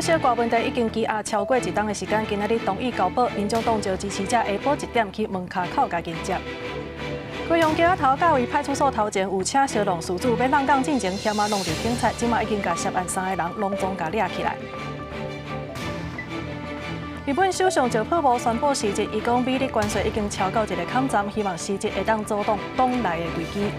主席郭文哲已經羈押超過一冬的時間，今仔日同意交保，民眾黨召支持者下晡1點去門跤口共迎接。高雄橋仔頭甲位派出所頭前有車相挵事主欲挵工進前，險仔挵著警察，這馬已經共涉案三个人攏總共掠起來。日本首相石破茂宣布辭職，伊講美日關稅已經超到一个坎站，希望辭職會當阻擋黨內的危機。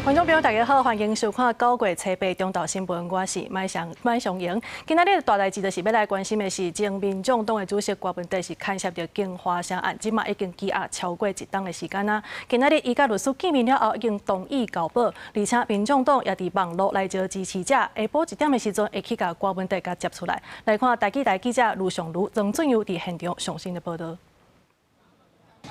觀眾朋友，大家好，歡迎收看9月初八中晝新聞，我是麥尚麥尚瑩。今仔日大代誌就是欲來關心的是，前民眾黨的主席郭文哲是牽涉著京華城案，這馬已經羈押超過一冬的時間啦。今仔日伊佮律師見面了後，已經同意交保，而且民眾黨也佇網路來召支持者，下晡1點的時陣會去共郭文哲共接出來。來看台記台記者盧尚如、曾俊佑佇現場上新的報道。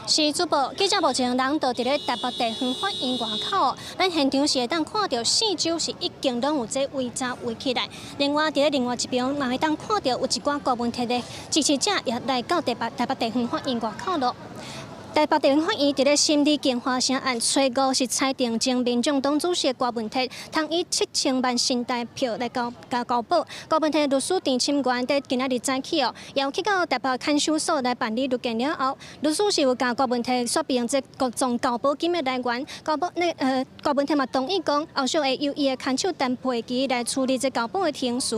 是主播記者目前人就佇咧台北地方法院外口，咱現場是會當看著四周是已經攏有這圍柵圍起來。另外佇咧另外一邊嘛會當看著有一寡郭文哲的支持者也來到台北地方法院外口囉。台北地方法院佇咧審理京華城案，初五是裁定前民眾黨主席郭文哲通以7000萬新台票來交共交保。郭文哲律師陳沁源佇今仔日早起哦，也去到台北看守所來辦理入見了後，律師是有共郭文哲說明這各種交保金的來源，交保那郭文哲嘛同意講，後續會由伊的看守陳佩琪來處理這交保的程序。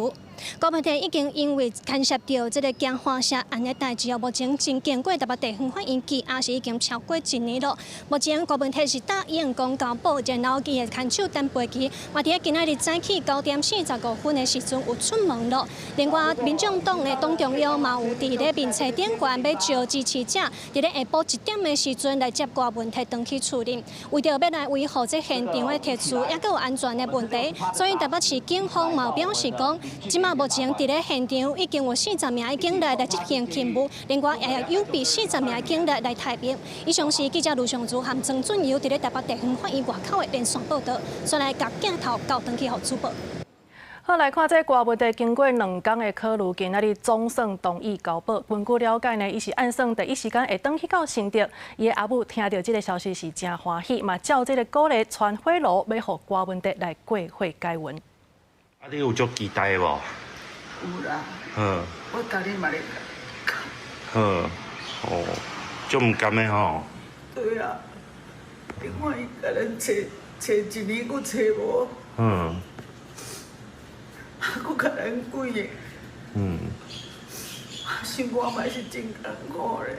郭文哲已經因為牽涉著這个京華城案的代誌哦，目前經經過台北地方法院羈押是已經超過一年咯。目前郭文哲是答應講交保，然後伊的看守陳佩琪嘛佇咧今仔日早起9點45分的時陣有出門咯。另外，民眾黨的黨中央嘛有佇咧面冊頂懸欲召支持者，佇咧下晡1點的時陣來接郭文哲轉去厝裡，為著欲來維護這現場的秩序，抑閣有安全的問題，所以台北市警方嘛表示講，這馬目前佇咧現場已經有40名的警力來執行勤務，另外也有備40名的警力來待命。以上是記者盧尚如和曾俊佑佇咧台北地方法院外口的連線報道，煞來共鏡頭交轉去予主播。好，來看這郭文哲經過兩工的考慮，今仔日總算同意交保。根據了解呢，伊是按算第一時間會轉去到新竹。伊的阿母聽著這个消息是誠歡喜，嘛照這个鼓勵傳火爐，欲予郭文哲來過火解怨。啊，你有足期待無？有啦。我逐日嘛咧哭。哦，足毋甘的吼。對啊，你看伊共咱揣揣一年，閣揣無。啊，閣共咱幾个。生活嘛是真艱苦咧。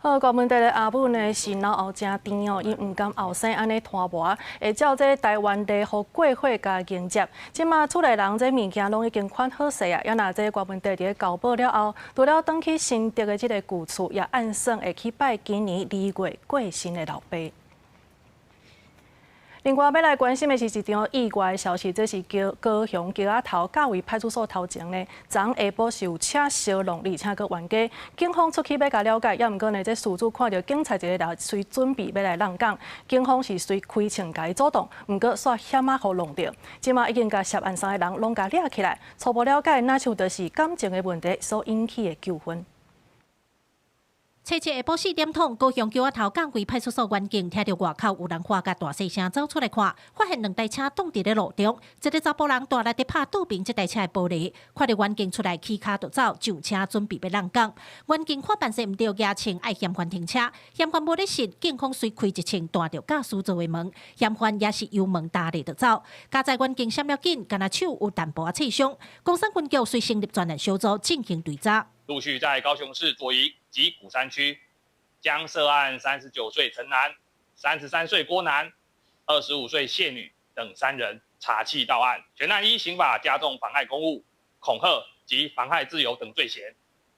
好，郭文哲的阿母呢是腦後誠甜哦，伊毋甘後生按呢拖磨，會照這台灣禮予過火共迎接。這馬厝內人這物件攏已經款好勢啊，也若這郭文哲佇咧交保了後，除了轉去新竹的這个舊厝，也按算會去拜今年2月過身的老爸。另外，欲來關心的是一場意外的消息，這是高雄橋仔頭甲位派出所頭前呢，昨下晡是有車相挵，而且閣冤家。警方出去欲共了解，猶毋過呢，這事主看著警察一个人隨準備欲來挵工，警方是隨開槍共伊阻擋，毋過煞險仔予挵著。這馬已經共涉案三个人攏共掠起來，初步了解，若像就是感情的問題所引起的糾紛。初七下晡4點通，高雄橋仔頭甲位派出所員警聽著外口有人喊甲大細聲，走出來看，發現兩台車擋佇咧路中，一个查埔人大力佇拍倒爿這台車的玻璃，看著員警出來起跤就走，上車準備欲挵工。員警看辦勢毋對，舉槍愛嫌犯停車，嫌犯無咧信，警方隨開一槍彈著駕駛座的門，嫌犯也是油門踏力就走。佳哉員警閃了緊，敢若手有淡薄仔擦傷。岡山分局隨成立專案小組進行追查。陸續在高雄市左營及鼓山區，將涉案39歲陳男、33歲郭男、25歲謝女等三人查緝到案，全案依刑法加重妨礙公務、恐嚇及妨害自由等罪嫌，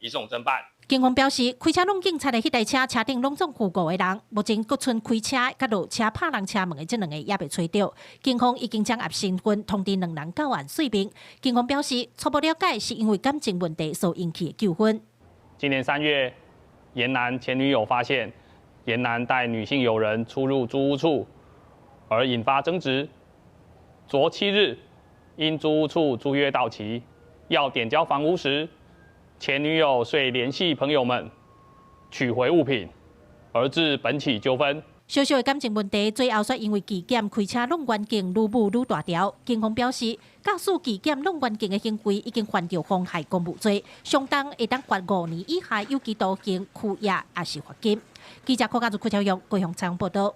移送偵辦。警方表示，開車挵警察的彼台車，車頂攏總有五個人，目前閣賰開車佮落車拍人車門的這兩个猶未揣著。警方已經掌握身份，通緝兩人到案說明。警方表示，初步了解是因為感情問題所引起的糾紛。今年3月，嚴男前女友發現嚴男帶女性友人出入租屋處，而引發爭執。昨7日，因租屋處租約到期，要點交房屋時，前女友遂聯繫朋友們取回物品，而致本起糾紛。小小的感情問題，最後卻因為紀檢開車挵懸頸愈舞愈大條。警方表示，駕駛機檢挵懸頸的行為已經犯著妨害公務罪，相當會當罰5年以下有期徒刑、拘役抑是罰金。記者柯家祖、柯超勇高雄採訪報道。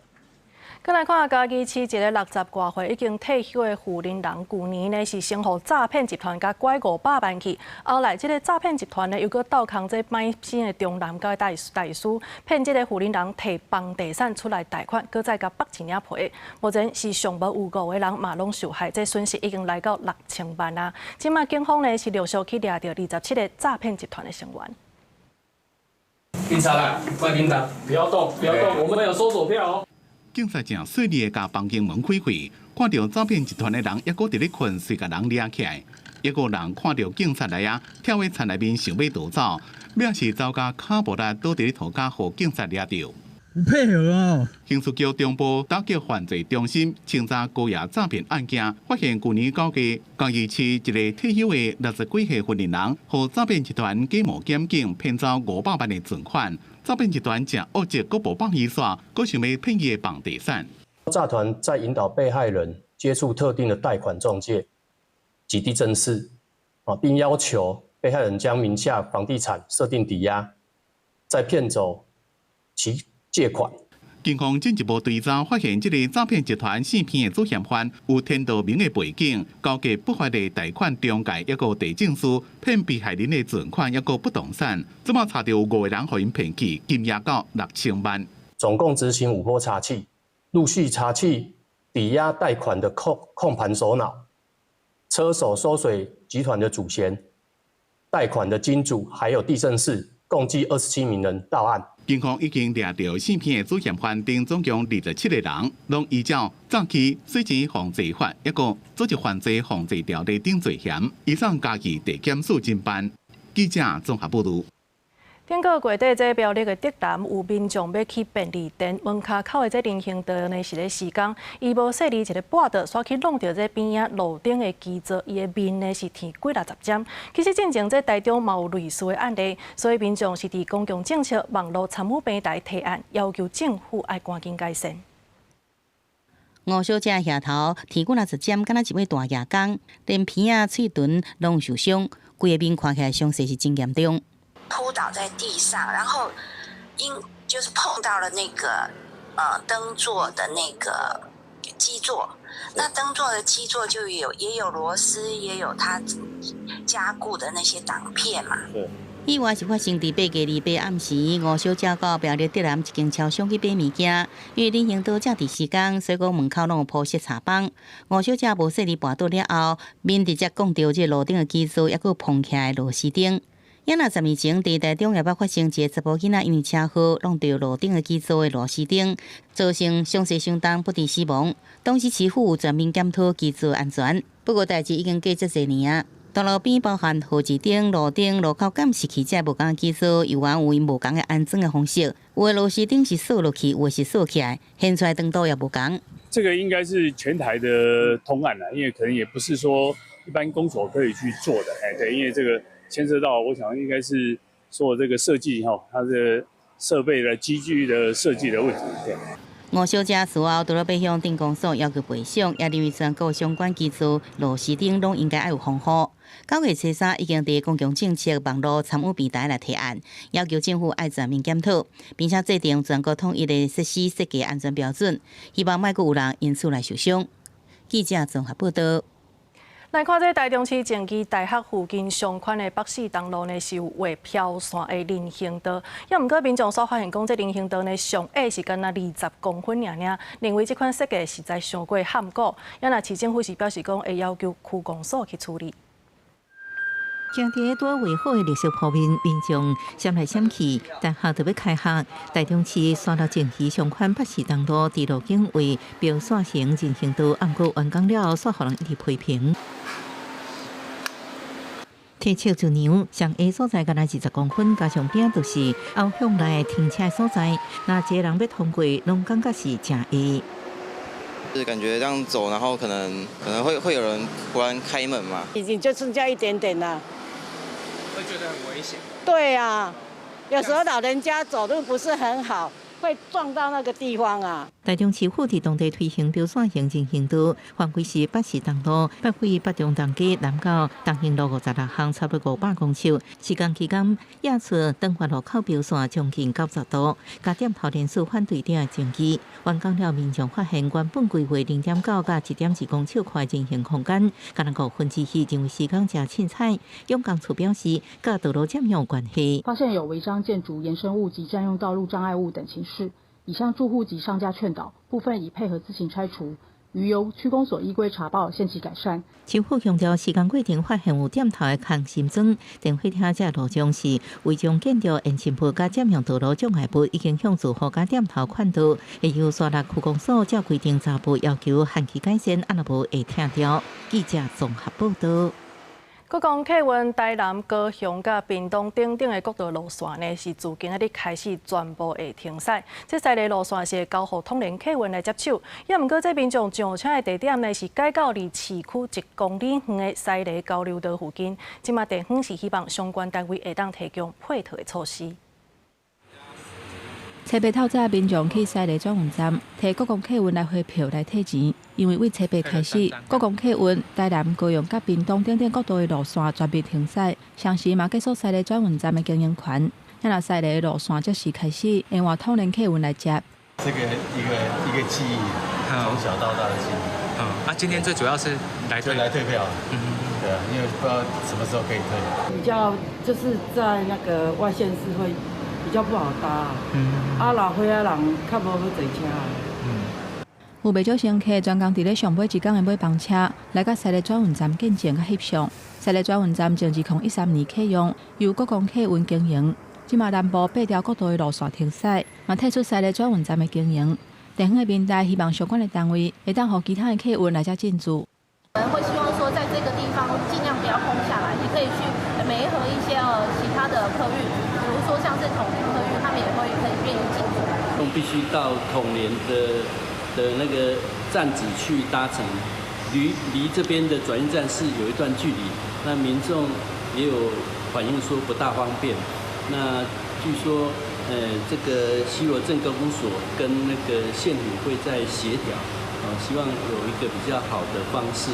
閣來看嘉義市一个60外歲已經退休的婦人人，舊年呢是先予詐騙集團共拐500萬去，後來這个詐騙集團呢又閣鬥空這賣身的中南角大大師，騙這個婦人人提房地產出來貸款，閣再共縛一領皮。目前是上無有五個人嘛攏受害，這損失已經來到6000萬啊！這馬警方呢是陸續去掠著27個詐騙集團的成員。警察來，快緊打，不要動，不要動，我們有搜索票哦。警察誠細膩的共房間門開開，看著詐騙集團的人猶閣佇咧睏，隨共人掠起來。一個人看著警察來啊，跳去田內面想欲逃走，尾仔是走甲跤無力，倒佇咧塗跤，予警察掠著。配合哦。刑事局中部打擊犯罪中心清查高額詐騙案件，發現舊年9月，嘉義市一个退休的60幾歲婦人人，予詐騙集團假冒檢警騙走500萬的存款。詐騙集團誠惡質，閣無放伊煞，閣想欲騙伊的房地產。詐團在引導被害人接觸特定的貸款仲介及地政士，啊，並要求被害人將名下房地產設定抵押，再騙走其借款。警方進一步追查，發現這个詐騙集團四騙的主嫌犯有天道盟的背景，勾結不法的貸款中介，抑閣地政士騙被害人的存款，抑閣不動產，這馬查著五個人予𪜶騙去，金額到6000萬。總共執行5波查緝，陸續查緝抵押貸款的控盤首腦、車手收水集團的主嫌、貸款的金主，還有地政士，共計27名人到案。警方已經掠著四騙的主嫌犯等總共27個人，攏依照詐欺、洗錢防罪法，抑閣組織犯罪防罪條例等罪嫌，移送嘉義地檢署偵辦。記者綜合報導。頂個月底，這苗栗的竹南有民眾欲去便利店，門跤口的這人行道呢是咧施工，伊無細膩一个跛倒，煞去挵著這邊仔路頂的基座，伊的面呢是挵幾六十針。其實進前這台中嘛有類似的案例，所以民眾是佇公共政策網路參與平台提案，要求政府愛趕緊改善。吳小姐額頭挵幾若十針，敢若一位大蜈蚣，連鼻仔、喙唇攏受傷，規个面看起來傷勢是真嚴重。撲倒在地上，然後因就是碰到了那個燈座的那個基座，那燈座的基座就有也有螺絲，也有它加固的那些擋片嘛。意外是發生佇8月28暗時，吳小姐到苗栗竹南一間超商去買物件，因為人行道正佇施工，所以講門口攏有鋪設柴枋。吳小姐無細膩跋倒了後，面直接摃著這路頂的基座，抑閣碰起來螺絲釘。猶若10年前，佇台中也捌發生一个查埔囡仔因為車禍挵著路頂的基座的螺絲釘，造成傷勢相當不治死亡。當時市府有全面檢討基座安全，不過代誌已經過這濟年啊。大路邊包含號誌燈、路燈、路口監視器，這無仝基座，猶原有𪜶無仝的安裝的方式。有的螺絲釘是鎖落去，有的是鎖起來，現出來長度也無仝。這個應該是全台的通案啦，因為可能也不是說一般公所可以去做的，哎，對，因為這個牽涉到，我想應該是說這個設計哈，它的設備的機具的設計的問題。對。吳小姐事後除了欲向鎮公所要求賠償，也認為全國相關基座螺絲釘攏應該愛有防護。9月初3已經佇公共政策網路參與平台來提案，要求政府愛全面檢討，並且制定全國統一的設施設計安全標準，希望莫閣有人因此來受傷。記者綜合報道。來看這台中市正基大學附近上寬的北勢東路呢，是有畫飄線的人行道。猶毋過民眾所發現講，這人行道呢上矮是干焦20公分爾爾，認為這款設計實在傷過譀古。猶若市政府是表示講，會要求區公所去處理。行佇拄畫好的綠色鋪面，民眾閃來閃去。大學就欲開學，台中市沙鹿正義上寬北勢東路佇路景畫標線型人行道，毋過完工了後，煞予人一直批評。體測一量，上下所在干焦20公分，加上邊就是後向來停車所在，若一个人欲通過，攏感覺是誠狹。是感覺這樣走，然後可能會有人突然開門嘛。已經就剩下一點點啦。會覺得很危險。對啊，有時候老人家走路不是很好，會撞到那個地方啊！台中市府佇當地推行標線型人行道，範圍是北市東路、北緯北中東街南到東興路56巷，差不多500公尺。施工期間，壓出東華路口標線將近90度，共店頭連續反對者爭議。完工了，民眾發現原本規劃0.9到1.2公尺寬人行空間，敢若2/5，認為施工誠凊彩。擁工處表示，佮道路佔用有關係。發現有違章建築、延伸物及佔用道路障礙物等情事，已向住戶及商家勸導，部分已配合自行拆除，餘由區公所依規查報，限期改善。市府強調，施工過程發現有店頭的空心磚、電火廳這路障是違章建築延伸物佮佔用道路障礙物，已經向住戶佮店頭勸導，會由沙鹿區公所照規定查報要求限期改善，啊若無會拆掉。記者綜合報導。閣講客運台南、高雄佮屏東等等的國道路線呢，是自今仔日開始全部會停駛。這三个路線是會交予統聯客運來接手。也毋過，這民眾上車的地點呢，是改到離市區1公里遠的西螺交流道附近。這馬地方是希望相關單位會當提供配套的措施。初八透早，民眾去西螺轉運站提國光客運來回票來退錢，因為對初八開始，國光客運台南、高雄佮屏東等等國道的路線全面停駛，同時嘛結束西螺轉運站的經營權。若西螺的路線這時開始，會換統聯客運來接。這個一個一個記憶，從小到大的記憶。嗯，啊，今天最主要是來退來退票。嗯，對啊，因為不知道什麼時候可以退。比較就是在那個外縣市會比較不好搭，啊老歲仔人較無好坐車。有袂少乘客專工佇咧上尾一工的尾班車來到西螺轉運站見證佮翕相。西螺轉運站從2013年啟用，由國光客運經營。這馬南部八條國道的路線停駛，嘛退出西螺轉運站的經營。地方的民代希望相關的單位會當予其他的客運來遮進駐。我們會希望說，在這個地方盡量不要空下來，也可以去媒合一些其他的客運，比如說像是統聯客運，他們也會很願意進駐。必須到統聯的那個站址去搭乘，離這邊的轉運站是有一段距離，那民眾也有反映說不大方便。那據說，這個西螺鎮公所跟那個縣府會再協調，希望有一個比較好的方式。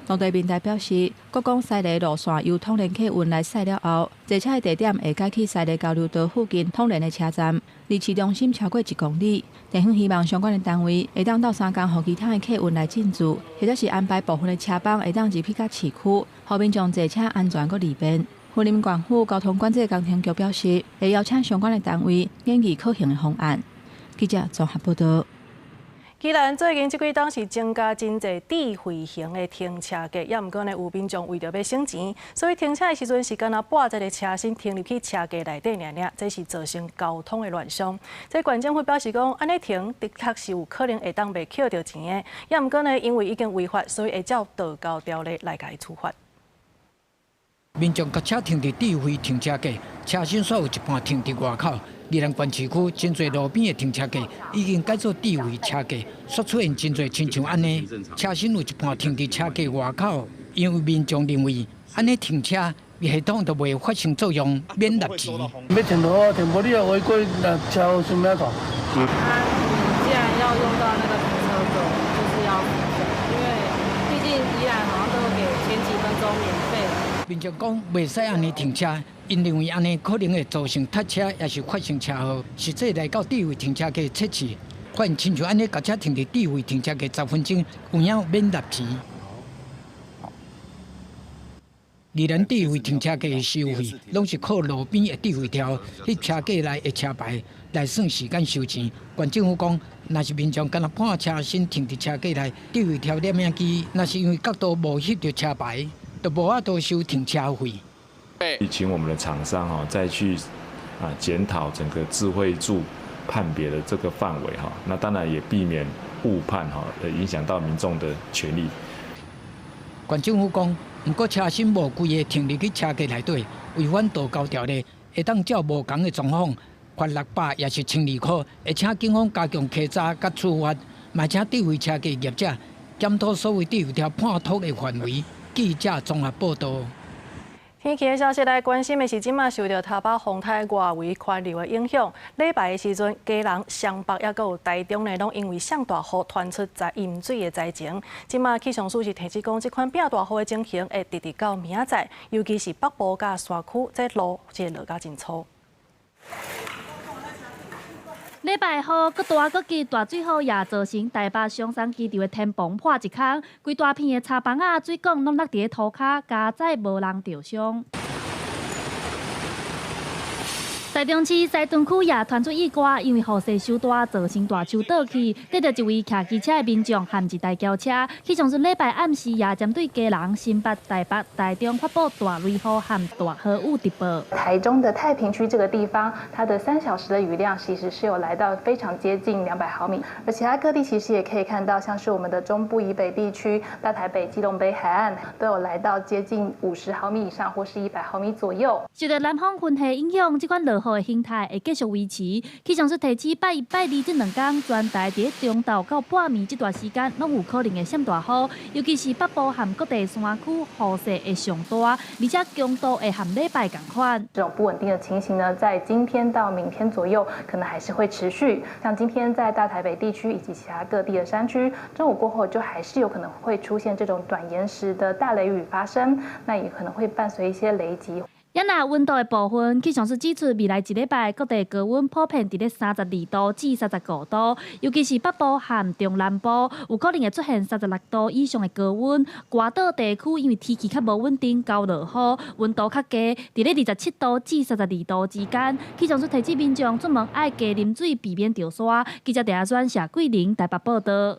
當地民代表示，國光西螺路線由統聯客運來駛了後，坐車的地點會改去西螺交流道附近統聯的車站，離市中心超過1公里。地方希望相關的單位會當鬥相共，予其他的客運來進駐，或者是安排部分的車班會當入去到市區，予民眾坐車安全閣利便。雲林縣府交通管制工程局表示，會邀請相關的單位研議可行的方案。記者綜合報導。宜蘭最近這幾冬是增加真濟智慧型的停車格，也毋過呢，有民眾為著欲省錢，所以停車的時陣是干焦撥一个車身停入去車格內底爾爾，這是造成交通的亂象。這縣政府表示講，按呢停的確是有可能會當袂扣著錢的，也毋過呢，因為已經違法，所以會照道交條例來共伊處罰。民眾共車停佇智慧停車格，車身煞有一半停佇外口。宜蘭縣市區真濟路邊的停車格已經改做智慧車格，煞出現真濟親像按呢，車身有一半停佇車格外口，因為民眾認為按呢停車系統就袂發生作用，免納錢。欲停就好，停無你若違規，那車禍啥物仔講？啊，你既然要用到那個停車格，就是要付費，因為畢竟宜蘭好像都有給前幾分鐘免費。民眾講袂使按呢停車，𪜶認為按呢可能會造成塞車，抑是發生車禍。實際來到智慧停車格測試，發現親像按呢共車停佇智慧停車格10分鐘，有影免納錢。宜蘭智慧停車格的收費，攏是靠路邊的智慧條，翕車格內的車牌來算時間收錢。縣政府講，若是民眾干焦半車身停佇車格內，智慧條攝影機，若是因為角度無翕著車牌，就無法度收停車費。請我們的廠商哈，再去檢討整個智慧柱判別的這個範圍哈，那當然也避免誤判哈，影響到民眾的權利。縣政府講，毋過車身無規个停入去車格內底，違反道交條例，會當照無仝的狀況罰600，抑是1200箍，會請警方加強稽查佮處罰，嘛請智慧車格業者檢討所謂智慧條判脫的範圍。記者綜合報導。天氣的消息來關心的是，這馬受著台北風颱外圍環流的影響，禮拜的時陣，基隆、雙北抑閣有台中呢，攏因為上大雨傳出災淹水的災情。這馬氣象署是提醒講，這款變大雨的情形會直直到明仔載，尤其是北部佮山區，這路這落甲真粗。禮拜雨閣大閣急，大水雨也造成台北松山機場的天棚破一空，規大片的柴房仔、水管攏落佇咧塗跤，佳哉無人著傷。台中市西屯區也傳出意外，因為雨勢傷大，造成大樹倒去，硩著一位騎機車的民眾和一台轎車。氣象署禮拜暗時也針對基隆、新北、台北、台中發布大雷雨和大豪雨特報。台中的太平區這個地方，它的3小時的雨量其實是有來到非常接近200毫米，而其他各地其實也可以看到，像是我們的中部以北地區、大台北、基隆北海岸都有來到接近50毫米以上或是100毫米左右。受著南方雲系影響，這款落雨的形態會繼續維持。氣象署提醒拜一、拜二這兩天，全台佇中晝到半暝這段時間，攏有可能會閃大雨，尤其是北部和各地山區雨勢會上大，而且強度會和禮拜仝款。這種不穩定的情形呢，在今天到明天左右，可能還是會持續。像今天在大台北地區以及其他各地的山區，中午過後就還是有可能會出現這種短延時的大雷雨發生，那也可能會伴隨一些雷擊。也若溫度的部分，氣象署指出，未來一禮拜各地高溫普遍佇咧32度至35度，尤其是北部和中南部，有可能會出現36度以上的高溫。外島地區因為天氣較無穩定，交落雨，溫度較低，佇咧27度至32度之間。氣象署提醒民眾出門愛加啉水，避免著沙。記者鄭阿選、謝桂玲台北報導。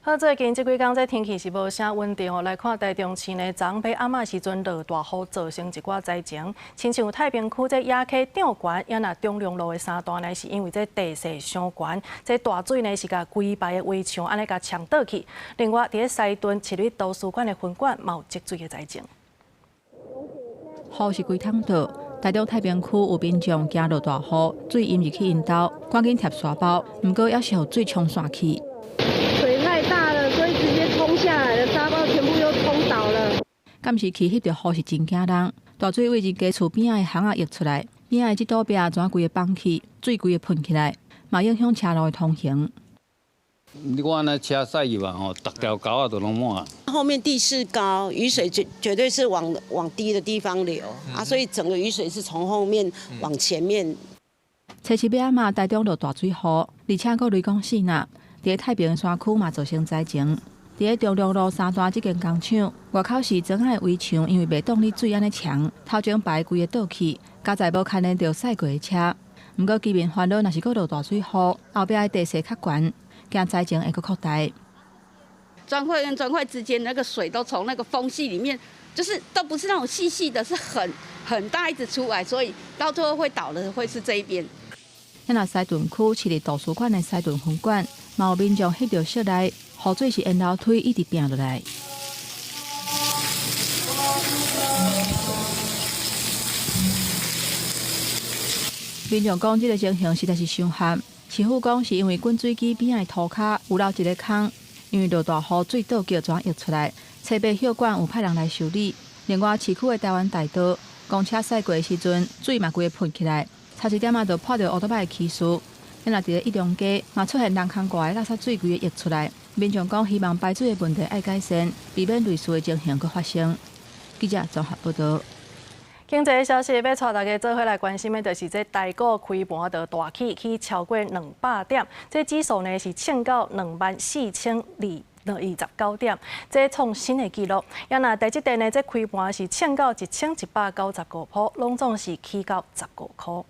好，最近這幾工這天氣是無啥穩定哦。來看台中市呢，昨昏暗暝時陣落大雨，造成一寡災情。親像太平區這野溪漲懸，也若中龍路的三段呢，是因為這地勢傷懸，這大水呢是共規排的圍牆按呢共沖倒去。另外，佇咧西屯市立圖書館的分館嘛有積水的災情。雨是規桶倒，台中太平區有民眾驚落大雨，水淹入去𪜶兜，趕緊貼沙包，毋過猶是予水沖散去。水太大了，所以直接沖下來了，沙包全部又沖倒了。敢是去翕著雨是真驚人，大水對一家厝邊仔的巷仔溢出來，邊仔的這堵壁怎規个崩去，水規个噴起來，嘛影響車路的通行。你看那車駛入來吼，逐條溝仔都攏滿。後面地勢高，雨水絕對是往低的地方流啊，所以整個雨水是從後面往前面。初七欲暗暝，台中落大水雨，而且閣雷公四若。佇太平山區嘛造成災情。佇咧中龍路三段這間工廠外口是磚仔的圍牆，因為袂擋你水按呢沖，頭前排規个倒去，佳哉無牽連著駛過的車。毋過居民煩惱，若是閣落大水雨，後壁的地勢較懸，驚災情會閣擴大。磚塊跟磚塊之間那個水都從那個縫隙裡面，就是都不是那種細細的，是很大一直出來，所以到最後會倒的會是這一邊。若西屯區市立圖書館的西屯分館，嘛有民眾翕著室內雨水是沿樓梯一直拚落來。民眾講，這個情形實在是傷慘。市府講是因為滾水機邊仔的塗跤有留一個空，因為落大雨水倒叫怎溢出來，初八休館有派人來修理。另外，市區的台灣大道公車駛過的時陣，水嘛規个噴起來。差一點仔就破著烏托邦的起司，咱若佇咧一中街嘛出現人空蓋的垃圾水規个溢出來，民眾講希望排水的問題愛改善，避免類似的情形閣發生。記者綜合報導。經濟消息，欲帶大家做伙來關心的，就是這台股開盤就大起，起超過200點，這指數呢是衝到24,229點，這創新的紀錄。也若台積電呢，這開盤是衝到1195箍，攏總是起到15箍。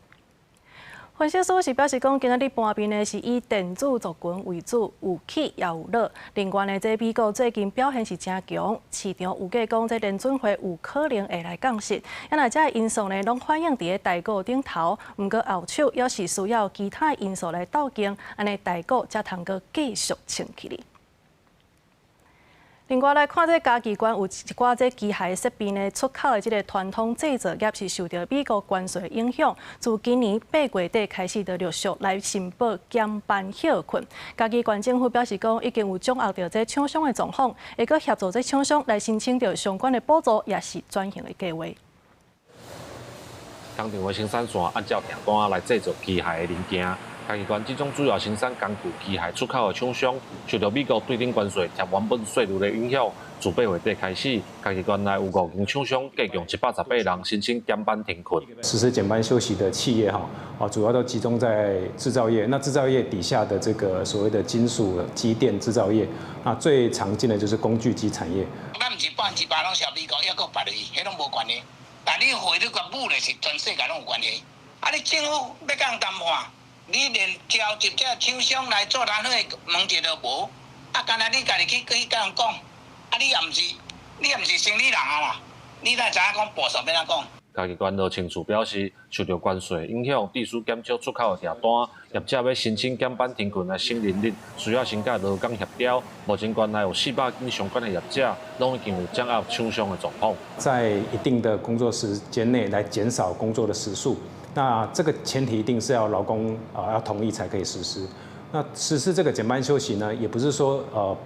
分析師是表示講，今仔日盤面呢是以電子族群為主，有起也有落。另外呢，這美國最近表現是誠強，市場預計講這聯準會有可能會來降息。啊，若這因素呢，攏反映佇咧台股頂頭。毋過後手猶是需要其他因素來鬥勁，按呢台股才通閣繼續衝起來。另外來看，這嘉義縣有一寡這機械設備呢，出口的這个傳統製造業是受著美國關稅影響，自今年8月底開始就陸續來申報減班歇困。嘉義縣政府表示講，已經有掌握著這廠商的狀況，會閣協助這廠商來申請著相關的補助，抑是轉型的計劃。工厂的生产线按照订单来制作机械的零件。嘉义县这种主要生产工具机械出口的厂商，受到美国对等关税贴原本税率的影响，自8月底开始，嘉义县内有5间厂商，共共118人申请减班停困。实施减班休息的企业哈，主要都集中在制造业。那制造业底下的这个所谓的金属机电制造业，那最常见的就是工具机产业。咱毋是8%拢销美国，抑阁别个，彼拢无关系。但你汇率佮武力是全世界拢有关系。啊，你政府欲共人谈判？你连召集这厂商来做咱伙问一都无，啊，干焦你家己去共人讲，啊，你也毋是生理人啊啦，你哪知影讲步数欲按怎讲？嘉义县劳青处表示，受到关税影响，必须减少出口的订单，业者欲申请减班停困来省人力，需要先佮劳工协调。目前县内有400间相关的业者，拢已经有掌握厂商的状况。在一定的工作时间内来减少工作的时数。那这个前提一定是要劳工要同意才可以实施。那实施这个减班休息呢，也不是说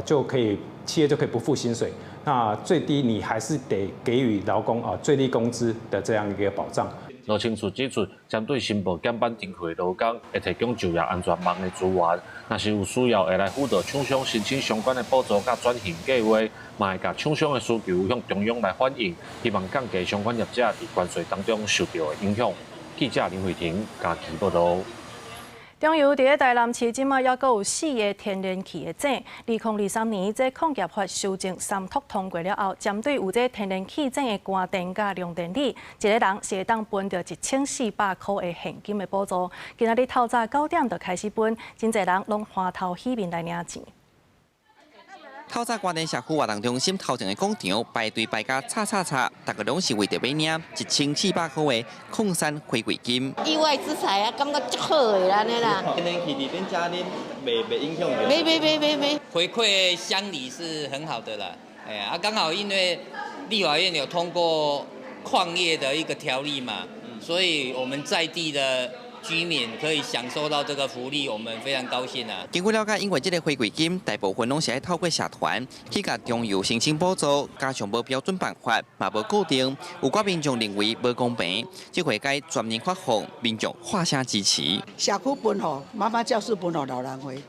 就可以企业就可以不付薪水。那最低你还是得给予劳工最低工资的这样一个保障。劳青处指出，针对申报减班停课的劳工，会提供就业安全网的资源。若是有需要，会来辅导厂商申请相关的补助佮转型计划，嘛会共厂商的需求向中央来反映，希望降低相关业者伫关税当中受到的影响。记者林慧婷嘉义报道。中油伫咧台南市，这马犹阁有4个天然气的井。2023年，这矿业法修正三读通过了后，针对有这天然气井的关电佮龙电里，一个人是会当分著1400箍的现金的补助。今仔日透早9点就开始分，真济人拢欢头喜面来领钱。透早关电社区活动中心头前的广场排队排甲吵吵吵，逐个拢是为著欲领1400箍的矿山回馈金。意外之财啊，感觉足好的按呢啦。天然气伫恁遮恁袂影响著？袂袂袂袂袂。回馈乡里是很好的啦，哎呀，刚好因为立法院有通过矿业的一个条例嘛，所以我们在地的居民可以享受到这个福利，我们非常高兴啊。根据了解，因为这个回馈金大部分拢是爱透过社团去共中油申请补助，加上无标准办法，嘛无固定，有寡民众认为无公平。这回该全面发放，民众喊声支持。社区分予妈妈教室分予老人会，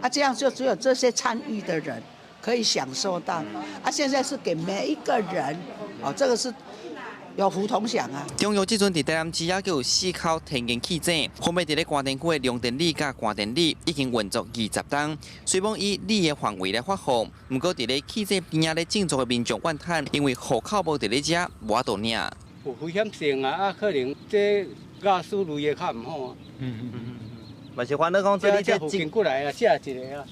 啊，这样就只有这些参与的人可以享受到。啊，现在是给每一个人，哦，这个是。有福同享啊！中油这阵伫台南市犹阁有4口天然气井，分别伫咧关电区的龙电里佮关电里已经运作20冬。虽罔以里的范围来发放，毋过伫咧气井边仔咧种作的民众怨叹，因为户口无伫咧遮，无法度领。有危险性啊！啊，可能这瓦斯类的较毋好啊。嘛是烦恼讲这你这附近过来啊，写一个啊。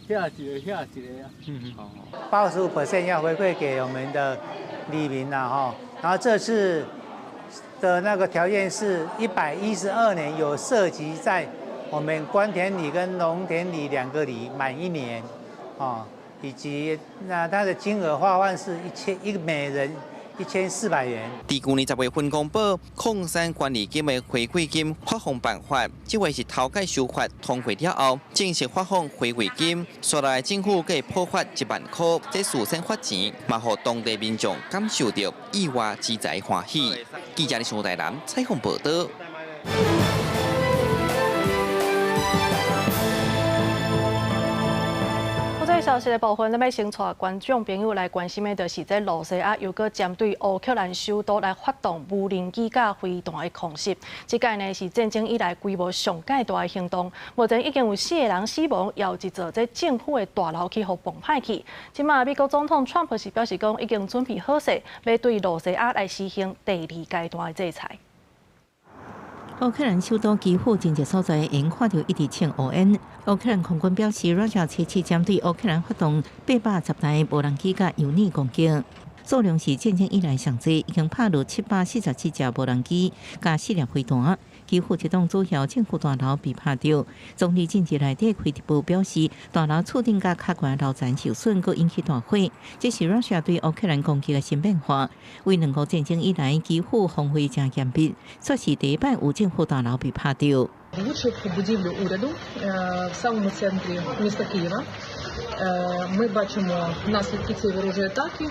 写一个，写一个啊。85% 要回馈给我们的里民啦，吼。然后这次的那个条件是112年有涉及在我们官田里跟农田里2个里满1年，哦，以及那它的金额发放是每人1400元。伫旧年10月份公布矿山管理金的回馈金发放办法，这回是头届修法通过了后，正式发放回馈金，煞来政府阁会补发1万块，这事先发钱，嘛予当地民众感受到意外之财欢喜。记者李上台南采访报道。消息的部分，咱欲先带观众朋友来关心的，就是这露西亚又阁针对乌克兰首都来发动无人机佮飞弹的空袭。这届呢是战争以来规模上盖大的行动。目前已经有4个人死亡，也有一座这政府的大楼去予崩歹去。这马美国总统川普是表示讲，已经准备好势，欲对露西亚来实行第2阶段的制裁。乌克兰首都基辅真济所在，𪜶看著一直穿乌烟。乌克兰空军表示，Russia初期针对乌克兰发动810台无人机佮油弹攻击，数量是战争以来上济，已经拍落747架无人机佮4粒飞弹。基辅一栋主要政府大楼被拍著，总理近日内底开直播表示，大楼厝顶佮较悬楼层受损，阁引起大火。这是 Russia 对乌克兰攻击的新变化。为两国战争以来，基辅防卫诚严密，煞是第一摆有政府大楼被拍著。 Влучив у будівлю уряду в самому центрі міста Києва. Ми бачимо наслідки цієї ворожої атаки.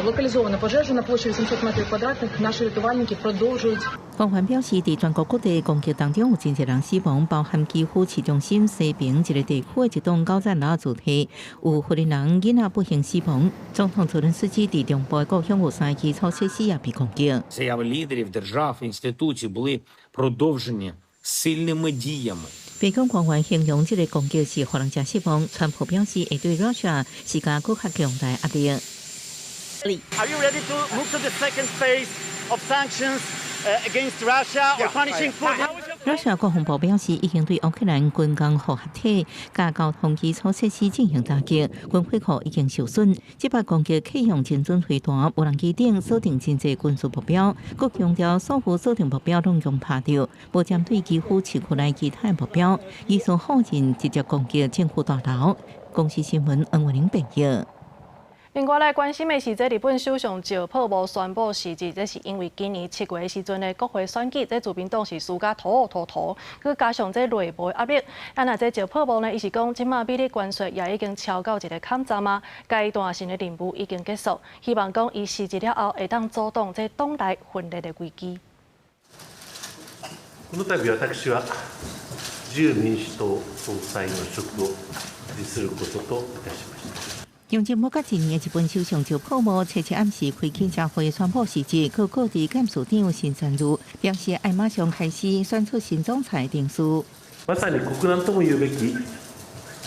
Локалізована пожежа на площі 800 метрів квадратних. Наші рятувальники продовжують. 官員表示，佇全國各地攻擊當中有真濟人死亡，包含基輔市中心西邊一个地區的一棟九層樓住宅，有婦人囡仔不幸死亡。總統澤倫斯基佇中部的故鄉有三个基礎設施也被攻擊。 Заяви лідерів держав, інституцій були продовжені сильними діями. 白宮官員形容這个攻擊是予人誠失望。川普表示會對 Russia 施加閣較強大壓力。 Are you ready to move to the second phase of sanctions against Russia or punishing Putin? Russia 國防部表示，已經對烏克蘭軍工複合體佮交通基礎設施進行打擊，軍火庫已經受損。這擺攻擊啟用精準飛彈、無人機等鎖定真濟軍事目標，閣強調所有鎖定目標攏共拍著，無針對基輔市區內其他目標，疑似否認直接攻擊政府大樓。公視新聞黃文玲編譯。另外來關心的是，這日本首相石破茂宣布辭職，這是因為今年7月時陣的國會選舉，這自民黨是輸甲塗塗塗，閣加上這內部的壓力。啊，若這石破茂呢，伊是講這馬美日關稅也已經超到一个坎站啊，階段性的任務已經結束，希望講伊辭職了後會當阻擋這黨內分裂的危機。この度私は自由民主党総裁の職を辭することといたしました。從政無夠一年的日本首相石破茂，七七暗時開記者會宣布辭職，閣告知監事長新三如，表示愛馬上開始選出新總裁程序。まさに国難ともいうべき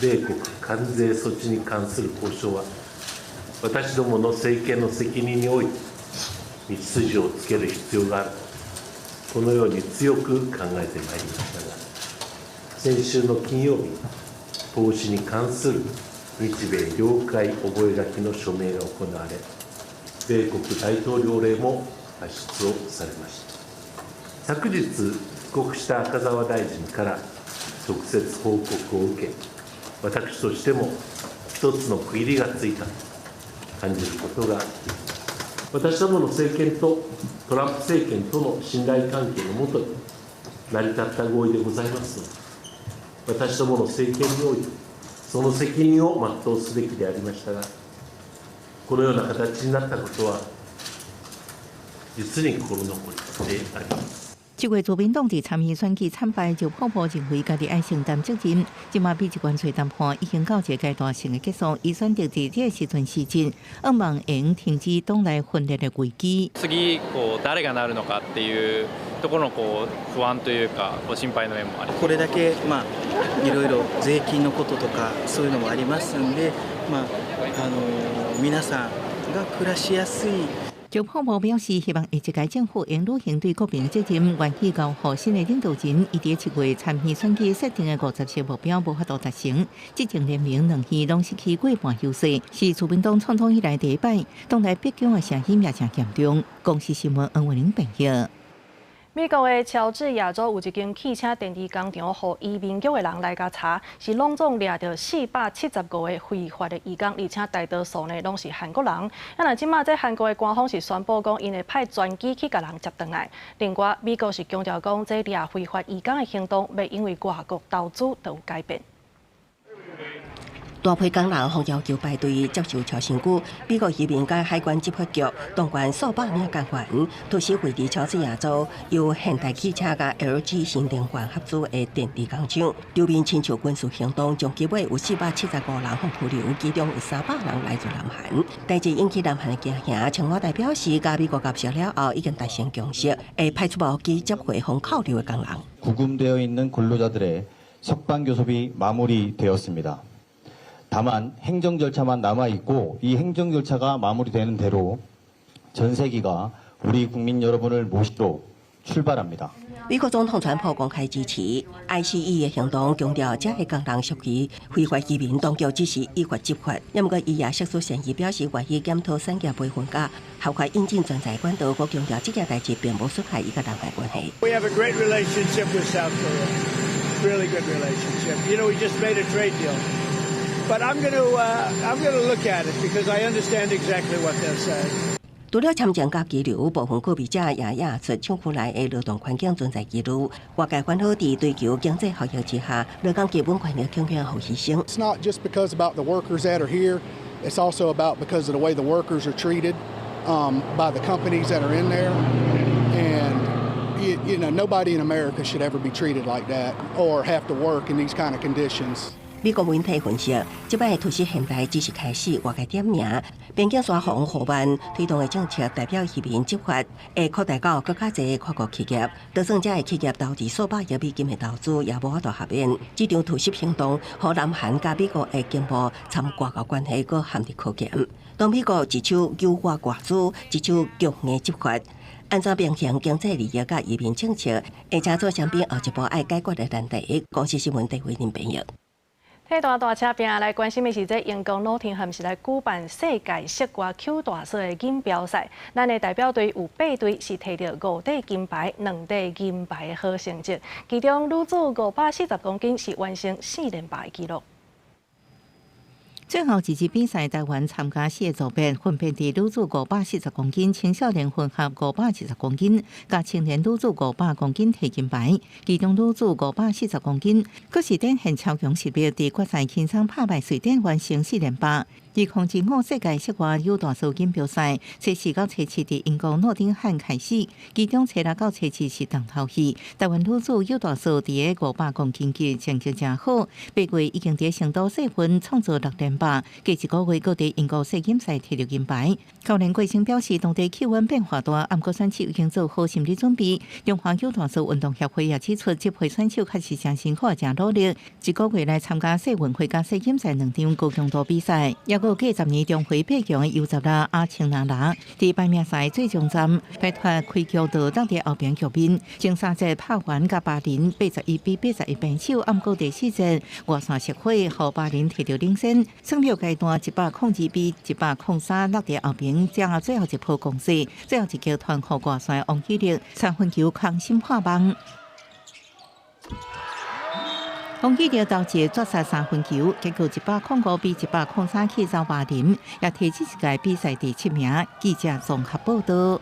米國関税措置に関する交渉は、私どもの政権の責任において道筋をつける必要がある、このように強く考えてまいりましたが、先週の金曜日、投資に関する日米了解覚書の署名が行われ、米国大統領令も発出をされました。昨日帰国した赤澤大臣から直接報告を受け、私としても一つの区切りがついたと感じることができます。私どもの政権とトランプ政権との信頼関係のもとに成り立った合意でございますので、私どもの政権においてその責任を全うすべきでありましたが、このような形になったことは、実に心残りであります。這月自民黨佇參議選舉慘敗，石破茂認為家己愛承擔責任。這馬美日關稅談判已經到一个階段性的結束，伊選擇佇這个時陣辭職，向望會停止黨內分裂的危機。次こう誰がなるのかっていうところのこう不安というか、こう心配の面もあります。これだけまあいろいろ税金のこととかそういうのもありますんで、まあ皆さんが暮らしやすい。石破茂表示，希望下一屆政府應履行對國民的責任，願意交予新的領導人。伊佇7月參議選舉設定的50席目標無法度達成，執政聯盟兩院攏失去過半優勢，是自民黨創黨以來第一擺，黨內逼宮的聲音也誠嚴重。公視新聞黃慧玲編譯。美國的喬治亞州有一間汽車電池工廠，予移民局的人來共查，是攏總掠著475個非法的移工，而且大多數呢攏是韓國人。啊，若這馬這韓國的官方是宣布講，𪜶會派專機去共人接轉來。另外，美國是強調講，這掠非法移工的行動，袂因為外國投資就有改變。大批工人予要求排隊接受超身軀，美國移民佮海關執法局動員數百名幹員，突襲位佇喬治亞州由現代汽車佮 LG 新能源合資的電池工廠，場面親像軍事行動，終結尾有475人予拘留，其中有300人來自南韓。代誌引起南韓的驚嚇，青瓦台表示，佮美國交涉了後，已經達成共識，會派出無機接回予扣留的工人。 구금되어 있는 근로자들의 석방 교섭이 마무리되었습니다. 다만 행정 절차만 남아 있고 이 행정 절차가 마무리되는 대로 전세기가 우리 국민 여러분을 모시러 출발합니다. 美國總統川普公開支持 ICE 的行動，強調這个工人屬於非法移民，當局只是依法執法。毋過伊也釋出善意，表示願意檢討產業培訓佮合法引進專才管道，閣強調這件代誌並無損害伊佮南韓關係。 We have a great relationship with South Korea, really good relationship. We just made a trade deal. But I'm going to look at it because I understand exactly what they're saying. 除了簽證佮居留，部分告別者也指出廠區內的勞動環境存在疑慮。外界煩惱佇追求經濟效益之下，勞工基本權益強強予犧牲。 It's not just because about the workers that are here. It's also about because of the way the workers are treated by the companies that are in there. And nobody in America should ever be treated like that or have to work in these kind of conditions. 美國媒體分析，這擺突襲現代只是開始，外界點名邊境山防護萬推動的政策，代表移民執法會擴大到閣較濟跨國企業，就算這个企業投資數百億美金的投資，也無法度豁免。這場突襲行動，予南韓佮美國的經貿參外交關係閣陷入考驗。當美國一手誘惑外資，一手強硬執法，按怎平衡經濟利益佮移民政策，會成做雙邊後一步愛解決的難題。公視新聞鄭慧玲編譯。替大大車拼來關心的是，這英國諾丁漢是來舉辦世界室外球大賽的錦標賽。咱的代表隊有八隊是提著五塊金牌、兩塊銀牌的好成績。其中女子540公斤是完成四連霸的紀錄。最後一支比賽，台灣參加四個組別，分別佇女子540公斤、青少年混合570公斤、佮青年女子500公斤提金牌。其中女子540公斤，閣是展現超強實力，佇決賽輕鬆拍敗瑞典，完成四連霸。2025世界室外扭大掃錦標賽，初四到初七佇英國諾丁漢開始，其中初六到初七是重頭戲。台灣女子扭大掃佇个500公斤級成績誠好，8月已經佇成都世運創造六連霸，過一個月閣佇英國世錦賽提著銀牌。教練郭生表示，當地氣溫變化大，毋過選手已經做好心理準備。中華扭大掃運動協會也指出，這批選手確實誠辛苦、誠努力，一個月來參加世運會佮世錦賽兩場高強度比賽。抑閣過十年重回八強的尤澤拉阿青拿拿，佇排名賽最終戰擺脫開局就落佇後邊局面，前三節拍完佮巴林81比81平手，毋過第四節外線失火，予巴林提著領先。算秒階段102比103落佇後邊，將最後一波攻勢，最後一球傳予外線王喜力，三分球空心破網。王喜力投一個絕殺三分球，結果105比103去走巴林，也提這一屆比賽第七名。記者綜合報道。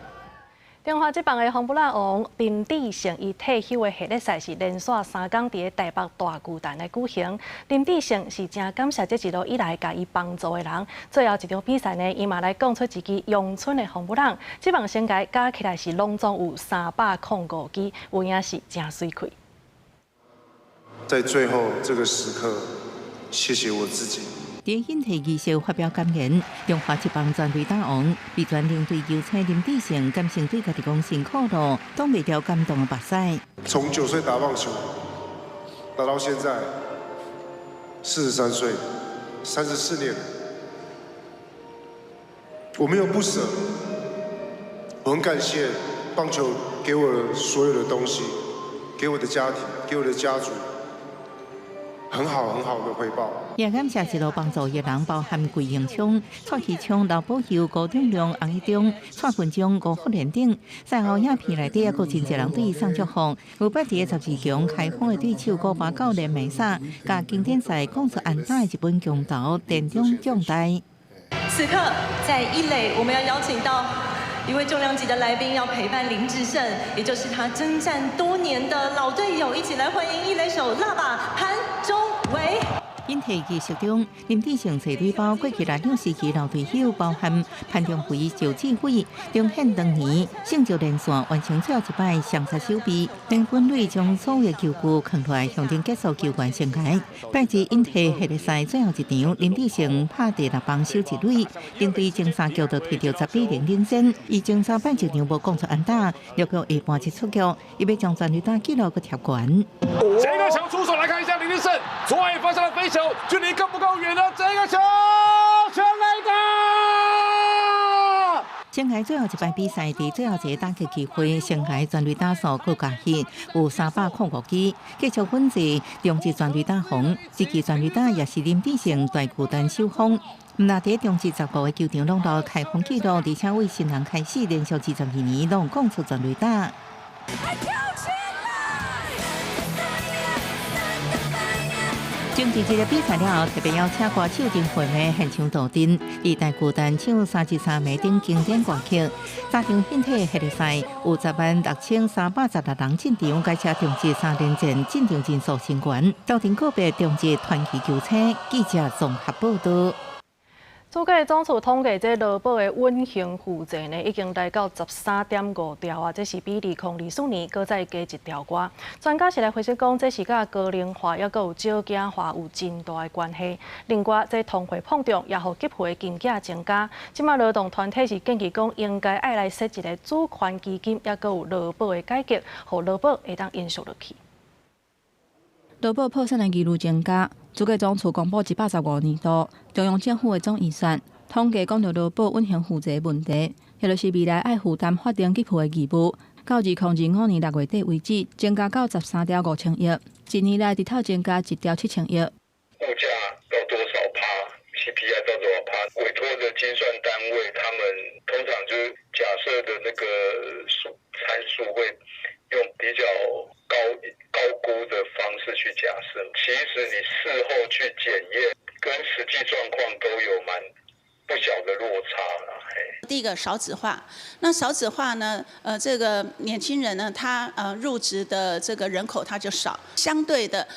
中華職棒的紅不拉王林智勝，伊退休的系列賽是連續三工佇台北大巨蛋來舉行。林智勝是誠感謝這一路以來共伊幫助的人。最後一場比賽呢，伊嘛來講出一支陽春的紅不拉。職棒生涯加起來是攏總有305支，有影是誠媠氣。在最後這個時刻，謝謝我自己。佇引退儀式發表感言，中華職棒全壘打王，味全龍隊球星林智勝，感性對家己講辛苦了，擋袂牢感動的目屎。從9歲打棒球，打到現在43歲，34年，我沒有不捨，我很感謝棒球給我的所有的東西，給我的家庭，給我的家族。很好很好的回報。也感謝一路幫助的人，包含桂榮昌、蔡其昌、劉寶佑、高中良、洪一中、蔡文忠、吳福連等。賽後影片內底也閣真濟人對伊送祝福。有捌佇12強開放的對手古巴教練梅薩，佮經典賽講出安打的日本強投田中將大。此刻在一壘，我們要邀請到一位重量級的來賓，要陪伴林智勝，也就是他征戰多年的老隊友，一起來歡迎一壘手辣把潘中偉。引退儀式中，林智勝揣鐳包過去來兩時期老隊友，包含潘中輝、趙志偉、張憲當年勝就連線完成最後一擺雙殺守備，鄧本磊將所有球具囥落來，象徵結束球員生涯。拜二引退系列賽最後一場，林智勝拍第六棒守一壘，領隊前三局就提著10比0領先。伊前三擺一場無講出安打，六局下半一出局，伊欲將全壘打紀錄閣貼懸。這個球出手來看一下林智勝，左外方向的飛球，距離夠不夠遠呢？這個球全壘打！生涯最後一擺比賽，佇最後一個打擊機會，生涯全壘打數閣加起有305支，繼續穩坐中職全壘打王。這支全壘打也是林智勝大巨蛋首轟。毋但佇中職15個球場攏留開封紀錄，而且為新人開始連續22年攏講出全壘打。中職這个比賽了後，特別邀請歌手張惠妹現場助陣，佇大巨蛋唱33暝等經典歌曲。三場獻體系列賽有106,316人進場，改寫中職三連戰進場人數新高，斗陣告別中職傳奇球星。記者綜合報道。主計總處統計，這勞保的隱形負債呢，已經來到13.5兆啊！這是比2024年閣再加1兆外。專家是來分析講，這是佮高齡化抑閣有少子化有真大的關係。另外，這通貨膨脹也予給付的金額增加。這馬勞動團體是建議講，應該愛來設一个主權基金，抑閣有勞保的改革，予勞保會當延續落去。勞保破產的幾率增加。主計總處公布115年度中央政府的總預算，統計講著勞保隱形負債問題，也就是未來愛負擔法定給付的義務，到2025年6月底為止，增加到13兆5千億，一年內直透增加1兆7千億。物價到多少趴？CPI 到多少趴？委託的精算單位，他們通常就是假設的那個數參數會用比較高估的方式去假設，其實你事後去檢驗，跟實際狀況都有蠻不小的落差啦。第一個少子化，那少子化呢？這個年輕人呢，他入職的這個人口他就少，相對的，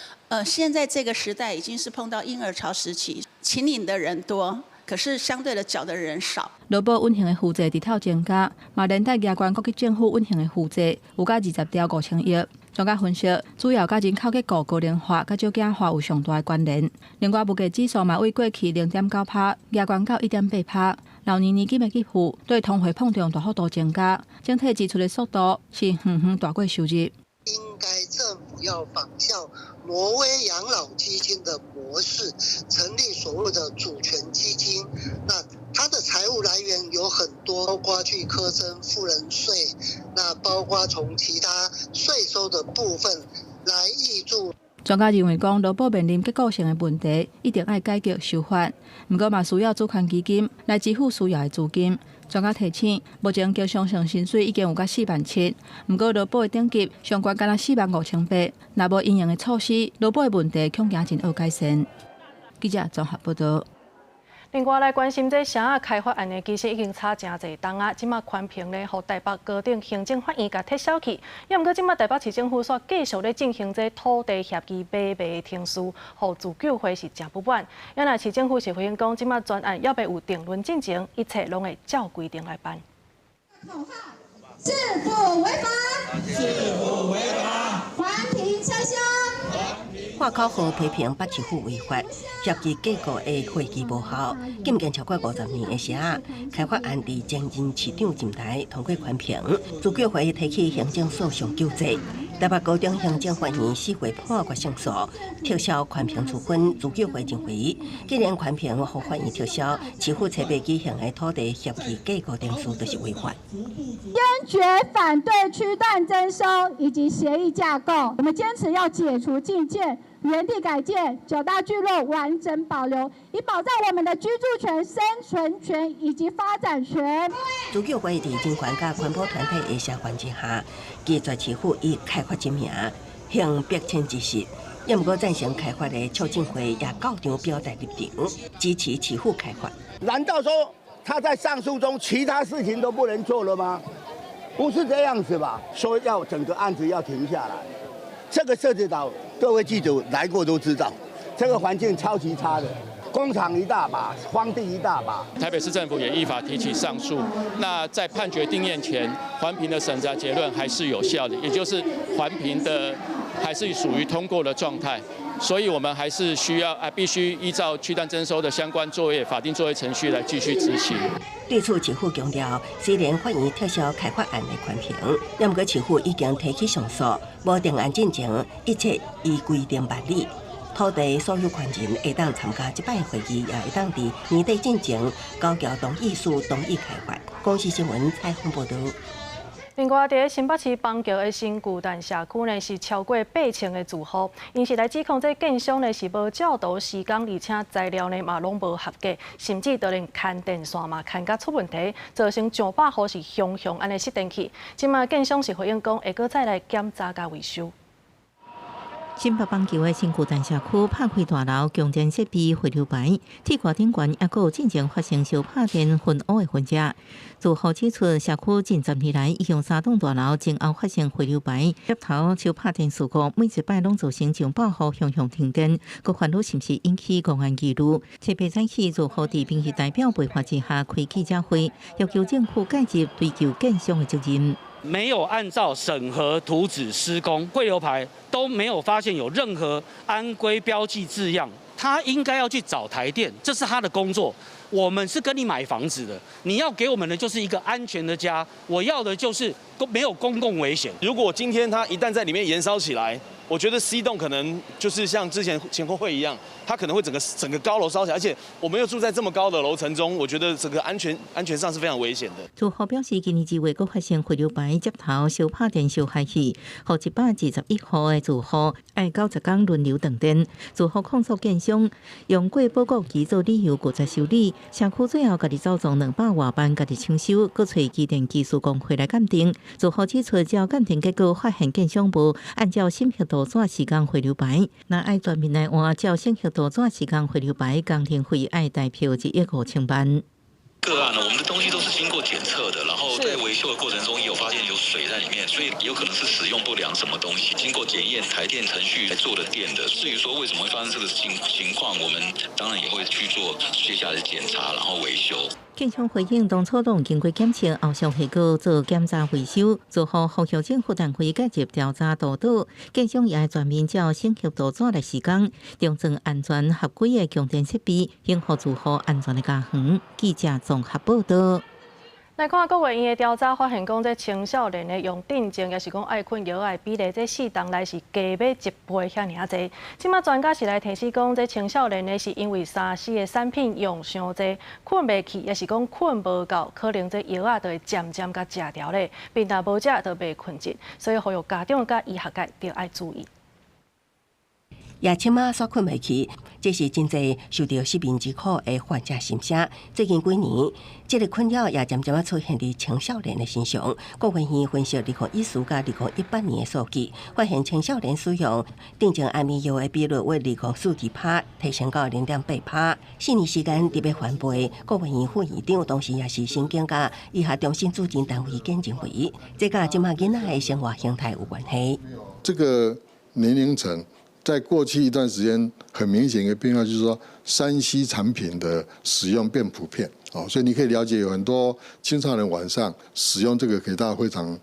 現在這個時代已經是碰到嬰兒潮時期，請領的人多。可是相對的繳的人少。勞保隱形的負債直透增加，嘛連帶加懸各級政府隱形的負債有甲20兆5千億。專家分析，主要佮人口結構高齡化、佮少子化有上大的關聯。另外，物價指數嘛為過去0.9趴，加懸到1.8趴。老年年金的給付對通貨膨脹大幅度增加，整體支出的速度是遠遠大過收入。應該政府要仿效挪威養老基金的模式，成立所謂的主權基金。那它的財務來源有很多，包括去課徵富人稅，那包括從其他稅收的部分來挹注。專家認為講，勞保面臨結構性的問題，一定愛改革修法。毋過嘛，需要主權基金來支付需要的資金。專家提醒，目前經常性薪水已經有甲4萬7，毋過勞保的等級上懸干焦4萬5千8，若無因應的措施，勞保的問題恐驚真惡改善。記者綜合報道。另外來關心這城仔開發案呢，其實已經吵誠濟冬啊，這馬寬評呢，予台北高等行政法院共撤銷去。也毋過這馬台北市政府煞繼續咧進行這土地協議買賣的程序，予自救會是誠不滿。也若市政府是回應講，這馬專案猶未有定論進前，一切攏會照規定來辦。口號：市府違法，市府違法，環評撤銷。喊口號批評北市府違法，協議結果的會議無效，禁建超過50年的城仔，開發案佇前任市長任內通過環評，自救會提起行政訴訟救濟。台北高等行政法院4月判決勝訴，撤銷環評處分。自救會認為，既然環評予法院撤銷，市府初八舉行的土地協議架構程序就是違法。堅決反對區段徵收以及協議架構，我們堅持要解除禁建、原地改建、九大聚落完整保留，以保障我們的居住權、生存權以及發展權。自救會佇人權佮環保團體的聲援之下，拒絕市府以開發之名行逼遷之實。也毋過贊成開發的促進會也到場表態立場，支持市府開發。難道說他在上訴中其他事情都不能做了嗎？不是這樣子吧？說要整個案子要停下來，這個社子島，各位記者來過都知道，這個環境超級差的，工廠一大把，荒地一大把。台北市政府也依法提起上訴，那在判決定讞前，環評的審查結論還是有效的，也就是環評的還是屬於通過的狀態，所以我們還是需要啊，必須依照區段徵收的相關作業法定作業程序來繼續執行。對此，市府強調，雖然法院撤銷開發案的環評，也毋過市府已經提起上訴，無定案進前，一切依規定辦理。土地所有權人會當參加這擺會議，也會當佇年底進前交繳同意書，同意開發。公視新聞採訪報導。另外，佇新北市板橋的新巨蛋社區呢，是超過8000个住戶，𪜶是來指控這建商呢是無照圖施工，而且材料呢嘛攏無合格，甚至就連牽電線嘛牽甲出問題，造成上百戶是雄雄按呢失電去。這馬建商是回應講，會閣再來檢查佮維修。新北板桥的新巨蛋社區拍開大樓供電設備匯流排，鐵掛頂懸抑閣有進前發生燒拍電熏烏的痕跡。住戶指出，社區近10年來已經三棟大樓前後發生匯流排接頭燒拍電事故，每一擺攏造成上百戶鄉鄉停電，閣煩惱是毋是引起公安疑慮。初八早起，住戶佇民意代表陪伴之下開記者會，要求政府介入追究建商的責任。沒有按照審核圖紙施工，匯流排都沒有發現有任何安規標記字樣，他應該要去找台電，這是他的工作。我們是跟你買房子的，你要給我們的就是一個安全的家，我要的就是沒有公共危險。如果今天它一旦在裡面延燒起來，我覺得 C 棟可能就是像之前前後會一樣，它可能會整個整個高樓燒起來，而且我們又住在這麼高的樓層中，我覺得這個安全上是非常危險的。住戶表示，今年2月閣發生匯流排接頭燒拍電燒害去，予121戶的住戶愛90天輪流斷電。住戶控訴建商用過保固期做理由拒絕修理，社區最後家己走總200外萬，家己搶修，閣揣機電技師工會來鑑定。住戶指出，只要鑑定結果發現建商無按照審核圖紙施工匯流排，若愛全面來換，照審核圖紙施工匯流排，工程費愛台票1億5千萬。個案呢，我們的東西都是經過檢測的，然後在維修的過程中也有發現有水在裡面，所以有可能是使用不良什麼東西。經過檢驗台電程序來做的電的。至於說為什麼會發生這個情況，我們當然也會去做接下來的檢查，然後維修。建商回應，當初攏經過檢測，後續會閣做檢查維修，做好呼籲政府單位介入調查督導，建商也愛全面照審核圖紙來施工，重裝安全合規的供電設備，維護住戶安全的家園。記者綜合報道。來看國衛院的調查發現，講這青少年的用鎮靜，抑是講愛睏藥的比例，這四冬來是加欲一倍遐爾仔濟。這馬專家是來提醒講，這青少年呢是因為3C 的產品用傷濟，睏袂去，抑是講睏無夠，可能這藥仔就會漸漸共食掉咧，平常無食就袂睏著，所以呼籲家長佮醫學界著愛注意。夜深仔煞睏袂去，這是真濟受著失眠之苦的患者心聲。最近幾年，這个困擾也漸漸仔出現佇青少年的身上。國衛院分析2014佮2018年的數據，發現青少年使用鎮靜安眠藥的比率為2.42%提升到0.8%。4年時間特別翻倍。國衛院副院長，同時也是神經佮醫學中心主任陳維健認為，這佮這馬囡仔的生活形態有關係。這個年齡層在過去一段時間，很明顯一個變化，就是說3C 產品的使用變普遍，哦，所以你可以了解有很多青少年晚上使用這個可以到非常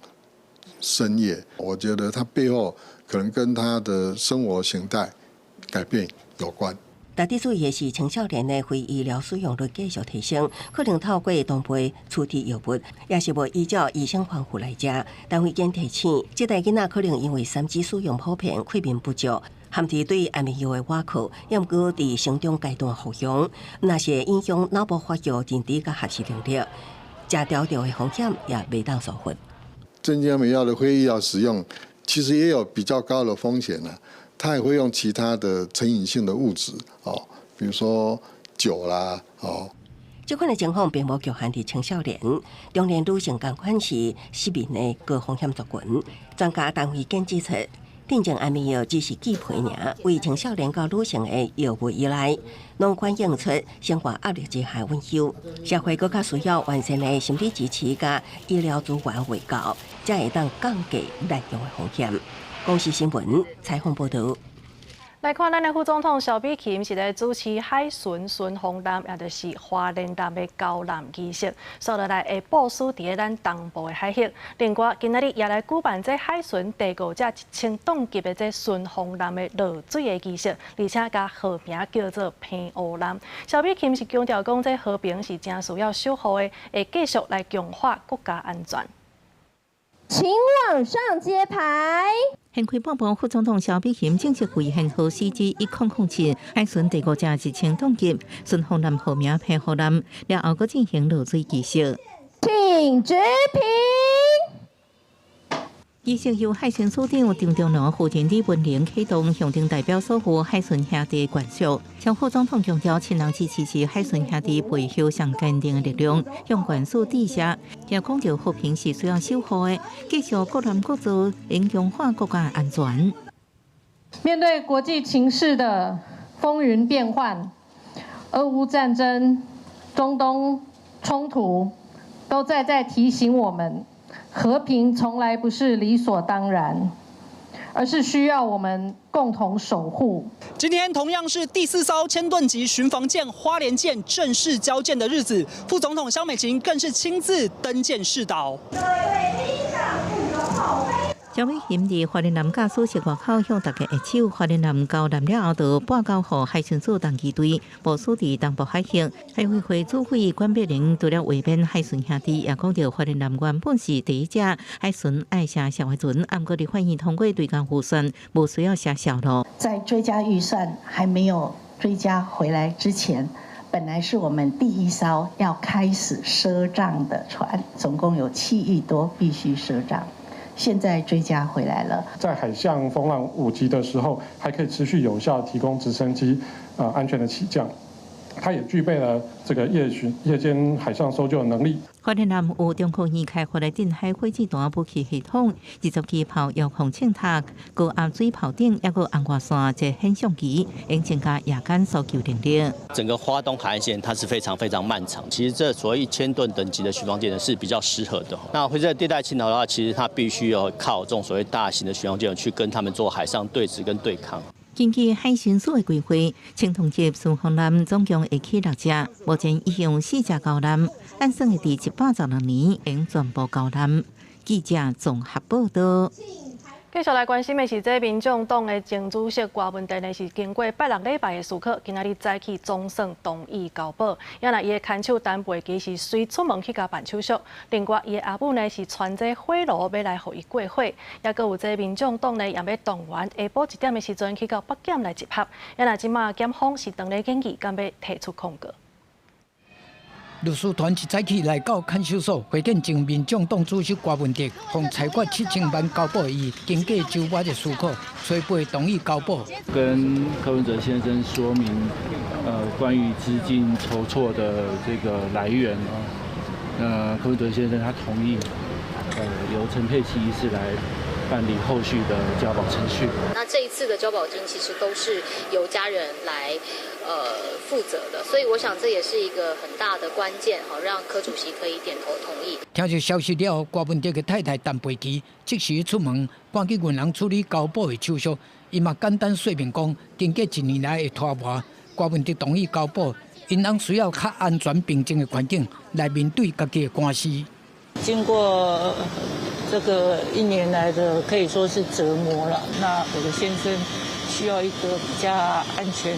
深夜。我覺得他背後可能跟他的生活形態改變有關。特別注意的是，青少年的非醫療使用率繼續提升，可能透過同輩處置藥物，抑是無依照醫生吩咐來食。陳維堅提醒，這代囡仔可能因為3C 使用普遍，睡眠不足，含佇對安眠藥的倚靠，抑毋過佇成長階段服用，若是會影響腦部發育、認知佮學習能力，食著著的風險也袂當疏忽。鎮靜安眠藥的非醫療使用，其實也有比較高的風險啊。他也會用其他的成癮性的物質，哦，比如說酒啦，哦。這款的情況並無局限佇青少年，中年女性仝款是失眠的高風險族群。專家陳維堅指出，鎮靜安眠藥只是劑皮爾，為青少年到女性的藥物依賴，攏反映出生活壓力之下隱憂。社會閣較需要完善的心理支持佮醫療資源衛教，才會當降低濫用的風險。公視新聞採訪報導。來看咱的副總統蕭美琴是咧主持海巡順風艦，也就是花蓮艦的交艦儀式，紲落來會部署佇咧咱東部的海域。另外，今仔日也來舉辦這海巡第五隻1000噸級的這順風艦的落水的儀式，而且共號名叫做澎湖艦。蕭美琴是強調講，這和平是誠需要守護的，會繼續來強化國家安全。請往上揭牌。現開半晡，副總統蕭美琴正式為編號 CG 1007海巡第五隻1000噸級順風艦號名澎湖艦，了後閣進行落水儀式。請舉平。儀式由海巡署長張長龍、夫人李文玲啟動，象徵代表所有海巡兄弟眷屬。蕭副總統強調，親人支持是海巡兄弟背後上堅定的力量，向眷屬致謝。也講著和平是需要守護的，繼續各艦各做，應強化國家安全。面對國際情勢的風雲變幻，俄烏戰爭、中東衝突，都在在提醒我們，和平從來不是理所當然，而是需要我們共同守護。今天同樣是第四艘千噸級巡防艦花蓮艦正式交艦的日子，副總統蕭美琴更是親自登艦視導。蕭美琴佇花蓮艦駕駛室外口向大家握手，花蓮艦交艦了後，就撥交予海巡署東基隊部署佇東部海域。海委會主委管碧玲除了慰勉海巡兄弟，也講著花蓮艦原本是第一隻海巡愛寫潲的船，毋過佇法院通過追加預算，無需要寫數囉。在追加預算還沒有追加回來之前，本來是我們第一艘要開始賒賬的船，總共有7億多必須賒賬。現在追加回來了。在海象風浪5級的時候，還可以持續有效提供直升機安全的起降。它也具備了這個夜巡、夜間海上搜救的能力。花蓮艦有中科院開發的近海火箭彈武器系統，20支炮遙控秤砣、高壓水炮頂，抑閣紅外線這顯像機，會增加夜間搜救能力。整個花東海岸線它是非常非常漫長，其實這所謂1000噸等級的巡防艦呢是比較適合的。那灰色地帶侵擾的話，其實它必須要靠這種所謂大型的巡防艦去跟他們做海上對峙跟對抗。根據海巡署的規劃，青銅級巡防艦總共會起六隻，目前已經有四隻交艦，按算會佇116年會全部交艦。記者綜合報道。繼續來關心的是，這民眾黨的前主席郭文哲呢，是經過拜六禮拜的思考，今仔日早起總算同意交保。也若伊的牽手陳佩琪是隨出門去共辦手續，另外伊的阿母呢是傳這火爐欲來予伊過火，抑閣有這民眾黨呢也欲動員下晡1點的時陣去到北檢來集合。也若這馬檢方是當咧研議，敢欲提出控告。律師團一早起來到看守所會見前民眾黨主席郭文哲，予裁決7000萬交保伊，經過周密的思考，初步同意交保。跟柯文哲先生說明，關於資金籌措的這個來源啊，那柯文哲先生他同意，由陳佩琪醫師來辦理後續的交保程序。那這一次的交保金其實都是由家人來負責的，所以我想這也是一個很大的關鍵，好讓柯主席可以點頭同意。聽到消息了後，郭文哲的太太陳佩琪即時出門，趕去銀行處理交保的手續。伊嘛簡單說明講，經過一年來的拖磨，郭文哲同意交保，𪜶翁需要較安全平靜的環境來面對家己的官司。經過這個一年來的可以說是折磨了，那我的先生需要一個比較安全、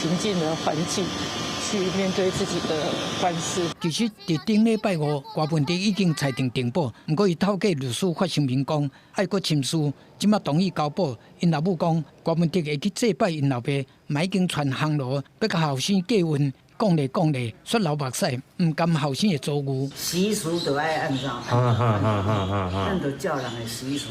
平靜的環境去面對自己的官司。其實，佇頂禮拜五，郭文哲已經裁定定保，毋過伊透過律師發聲明講，愛閣深思，這馬同意交保。𪜶老母講，郭文哲會去祭拜𪜶老爸，嘛已經傳烘爐，欲共後生過問，講咧講咧，煞流目屎，毋甘後生的遭遇。習俗都愛按怎？咱就照人的習俗。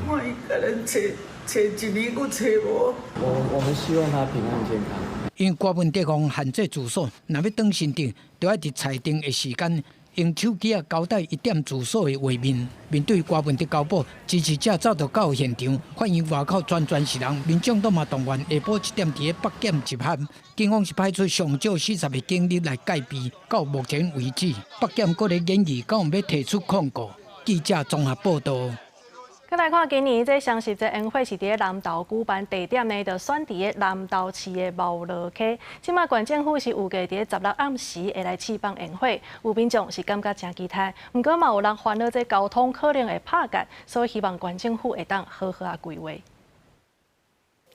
我伊個人揣揣一年，閣揣無。我們希望他平安健康。因為郭文哲予限制住所，若欲轉新竹，就愛佇裁定的時間，用手機仔交代伊踮住所的畫面。面對郭文哲交保，支持者走到到現場，發現外口全全是人，民眾黨嘛動員下晡1點佇咧北檢集合。警方是派出上少40個警力來戒備。到目前為止，北檢閣咧研議，敢有欲提出控告。記者綜合報道。閣來看今年這雙十節煙火是佇咧南投舉辦，地點呢就選佇咧南投市的茂樂溪。這馬縣政府是預計佇咧16暗時會來試放煙火，有民眾是感覺誠期待，毋過嘛有人煩惱這交通可能會拍結，所以希望縣政府會當好好仔規劃。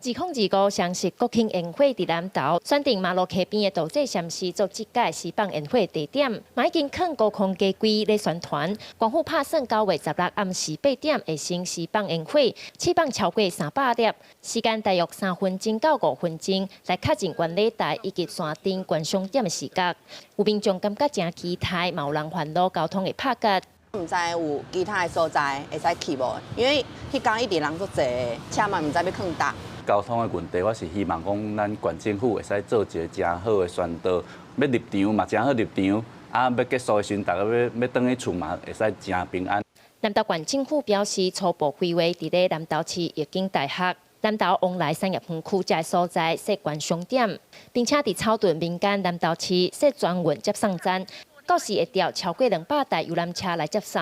2025雙十國慶煙火佇南投選定麻蘆溪邊的杜井禪寺做這屆施放煙火地點，嘛已經囥高空機櫃咧宣傳。縣府拍算9月16暗時8點會先施放煙火，試放超過300粒，時間大約3分鐘到5分鐘，來確認觀禮台以及山頂觀賞點的視覺。有民眾感覺誠期待，嘛有人煩惱交通會拍結。毋知有其他的所在會使去無？因為彼工一直人足濟，車嘛毋知欲囥佗。交通的問題，我是希望講，咱縣政府會使做一個誠好的宣導，欲入場嘛誠好入場，啊，欲結束的時陣，大家欲欲轉去厝嘛，會使誠平安。南投縣政府表示，初步規劃佇咧南投市育景大學。南投往來產業園區遮所在設觀賞點，並且佇草屯民間南投市設專運接送站，到時會調超過200台遊覽車來接送。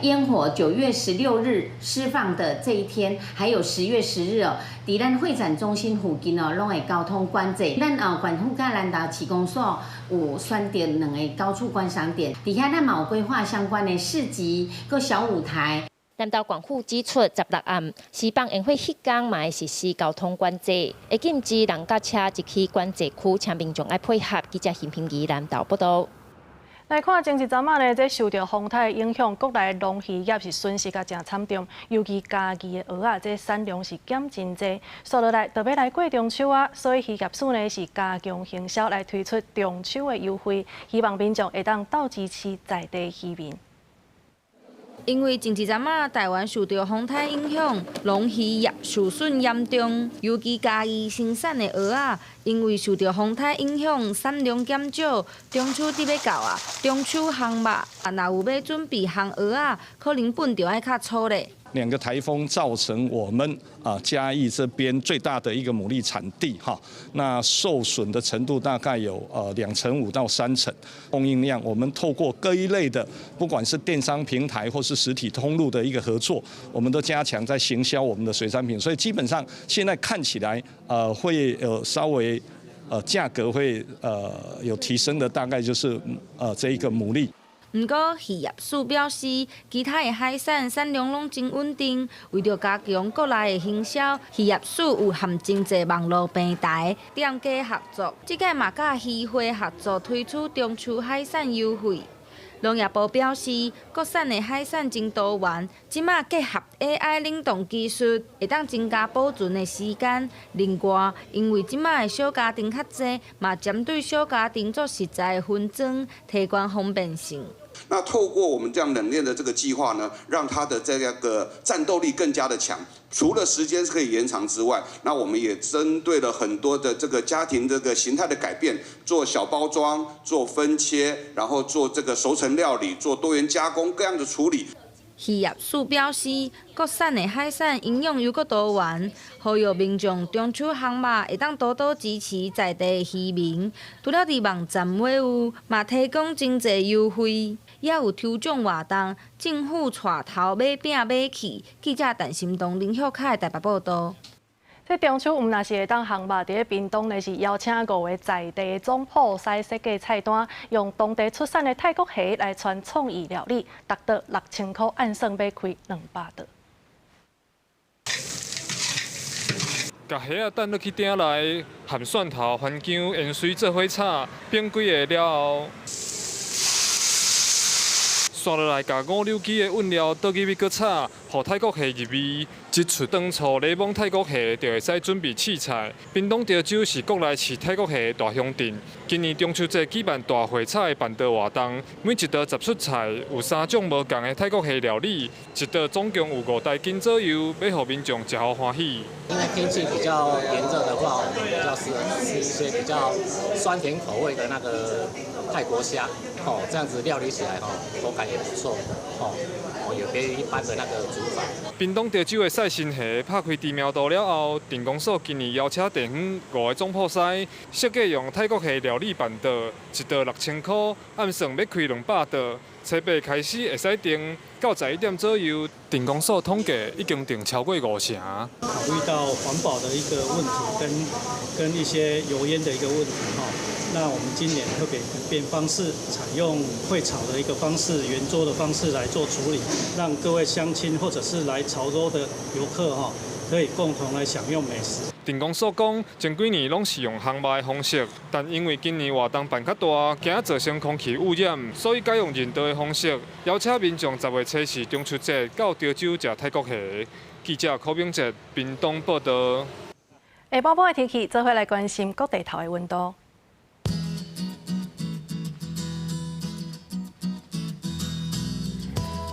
煙火9月16日釋放的這一天，還有10月10日哦，佇咱會展中心附近哦，攏會交通管制。咱哦，縣府佮南投市公所有選擇兩个高處觀賞點，佇遐咱嘛有規劃相關的市集、閣小舞台。南投縣府指出，16暗施放煙火彼工嘛會實施交通管制，會禁止人佮車入去管制區，請民眾愛配合。記者邢平儀南投報道。來看前一陣仔呢，這受著風颱影響，國內農漁業是損失甲誠慘重，尤其嘉義的蚵仔，這產量是減真濟。紲落來就欲來過中秋啊，所以漁業署呢是加強行銷來推出中秋的優惠，希望民眾會當鬥支持在地漁民。因為前一陣仔台灣受著風颱影響，農漁業受損嚴重，尤其嘉義生產的蚵仔，因為受著風颱影響，產量減少。中秋節欲到啊，中秋烘肉啊，若有欲準備烘蚵仔，可能份著愛較粗咧。兩個颱風造成我們啊嘉義這邊最大的一個牡蠣產地哈，那受損的程度大概有2.5%到3成，供應量我們透過各一類的，不管是電商平台或是實體通路的一個合作，我們都加強在行銷我們的水產品，所以基本上現在看起來會有稍微價格會有提升的，大概就是這一個牡蠣。毋過漁業署表示，其他的海產產量攏真穩定。為著加強國內的行銷，漁業署有和真濟網路平台店家合作，這擺嘛佮漁會合作推出中秋海產優惠。農業部表示，國產的海產真多元，這馬結合 AI 冷凍技術，會當增加保存的時間。另外，因為這馬的小家庭較濟，嘛針對小家庭做食材的分裝，提懸方便性。那透過我們這樣冷鏈的這個計劃呢，讓它的這個戰鬥力更加的強。除了時間可以延長之外，那我們也針對了很多的這個家庭這個形態的改變，做小包裝、做分切，然後做這個熟成料理、做多元加工各樣的處理。漁業署表示，國產的海產營養猶閣多元，呼籲民眾中秋烘肉會當多多支持在地漁民。除了佇網站買有，嘛提供真濟優惠，也有抽獎活動，政府帶頭買餅買去。記者陳心東、林秀凱台北報道。這中秋毋但是會當烘肉，佇咧屏東呢是邀請五个在地總鋪師設計菜單，用當地出產的泰國蝦來傳創意料理，達到6000箍，按算欲開200桌。共蝦仔等落去鼎內，含蒜頭、番薑、芫荽做伙炒，煸幾下了後，紲落來，共五柳枝的韻料倒入去閣炒，予泰國蝦入味。一出糖醋檸檬泰國蝦就會使準備試菜。屏東潮州是國內飼泰國蝦的大鄉鎮，今年中秋節舉辦大會炒的辦桌活動，每一桌10出菜，有3種無仝的泰國蝦料理，一桌總共有5台斤左右，欲予民眾食予歡喜。因為天氣比較炎熱的話，我們比較適合吃一些比較酸甜口味的那個泰國蝦，哦，這樣子料理起來，哦，口感也不錯，哦，有別於一般的那個煮法。屏東潮州的賽新蝦拍開知名度了後，鎮公所今年邀請地方5个總鋪師設計用泰國蝦料理辦桌，一桌6000箍，按算欲開200桌。初八開始會使訂，到11點左右，鎮公所統計已經訂超過5成。考慮到環保的一個問題，跟一些油煙的一個問題，哈，那我們今年特別改變方式，採用會炒的一個方式，圓桌的方式來做處理，讓各位鄉親或者是來潮州的遊客，哈，可以共同來享用美食。鎮公所講，前幾年攏是用烘肉的方式，但因為今年活動辦較大，驚造成空氣污染，所以改用人道的方式，邀請民眾10月初四中秋節到潮州食泰國蝦。記者柯炳哲屏東報道。下晡晡的天氣，做伙來關心各地頭的溫度。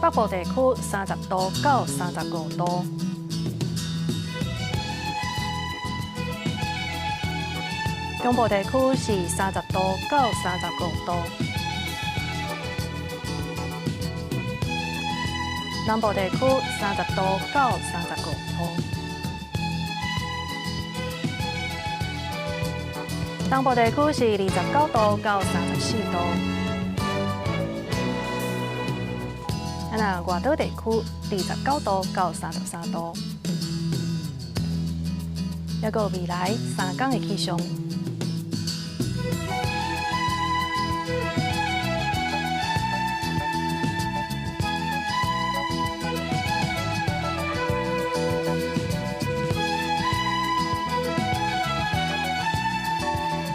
北部地區30度到35度。中部地區是30度到35度，南部地區30度到35度。东部地區是29度到34度。啊，那外島地區29度到33度。抑閣未來3工的氣象。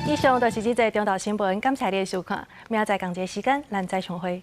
以上就是這節中晝新聞，感謝你的收看，明仔載仝一个時間，咱再相會。